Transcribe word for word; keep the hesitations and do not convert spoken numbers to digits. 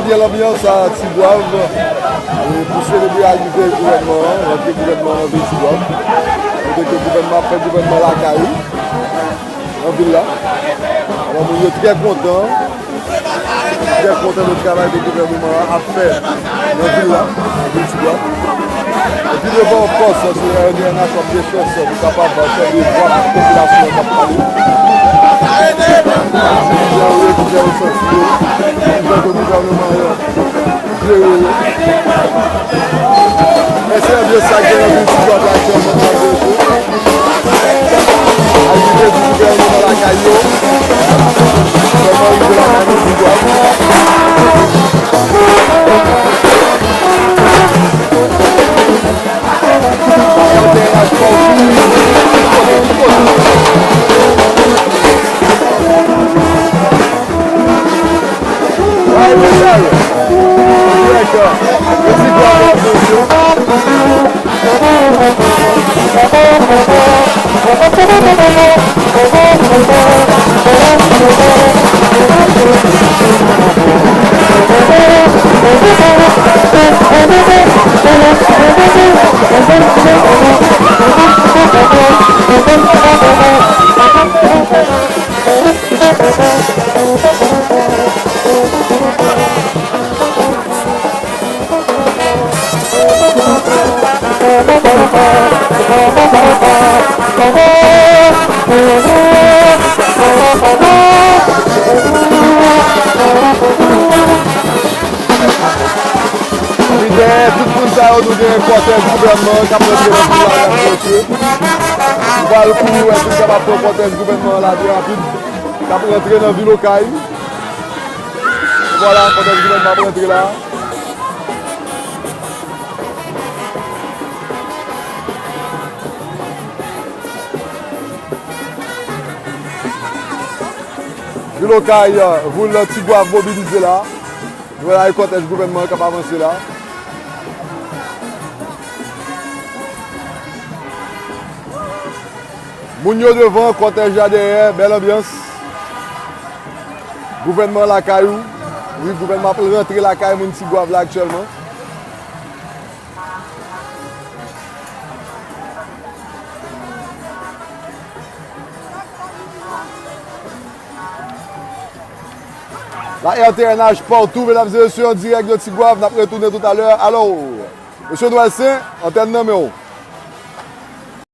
Gen lanbyans a Tigwav, e, pou selebre arive gouvènman an, rantre gouvènman an nan vil Tigwav. Kote ke gouvènman ap fè gouvènman lakay li nan vil la. Alò, moun yo trè kontan, trè kontan de travay ke gouvènman an ap fè nan vil la, nan vil Tigwav. Epi devan pòs, se R D N H w ap gen chans pou kapab tande vwa popilasyon an k ap pale. Jan yo di, jan yo santi yo, jan ke gouvènman an jere yo. Men se anbyans sa k gen nan vil Tigwav la aktyèlman, malgre tou. Aktivite di gouvènman lakay yo. Gouvènman rive lakay nou Tigwav. Epi dèyè tout moun sa yo, nou gen kòtèj gouvènman k ap rantre nan vil la, medam e mesye. Nou pral kouri wè si n kapab pran kòtèj gouvènman an la byen rapid, k ap rantre nan vil Okay. Vwala, kòtèj gouvènman ap rantre la. Vil Okay, vil Tigwav mobilize la. Nou wè la, e kòtèj gouvènman an k ap avanse la. Moun yo devan, kòtèj la dèyè, bèl anbyans. Gouvènman lakay ou. Wi, gouvènman ap rantre lakay moun Tigwav la aktyèlman. La R T N H patou, medam e mesye, an dirèk de Tigwav, n ap retounen toutalè. Alò, mesye Nwèl Sen, antèn nan men w.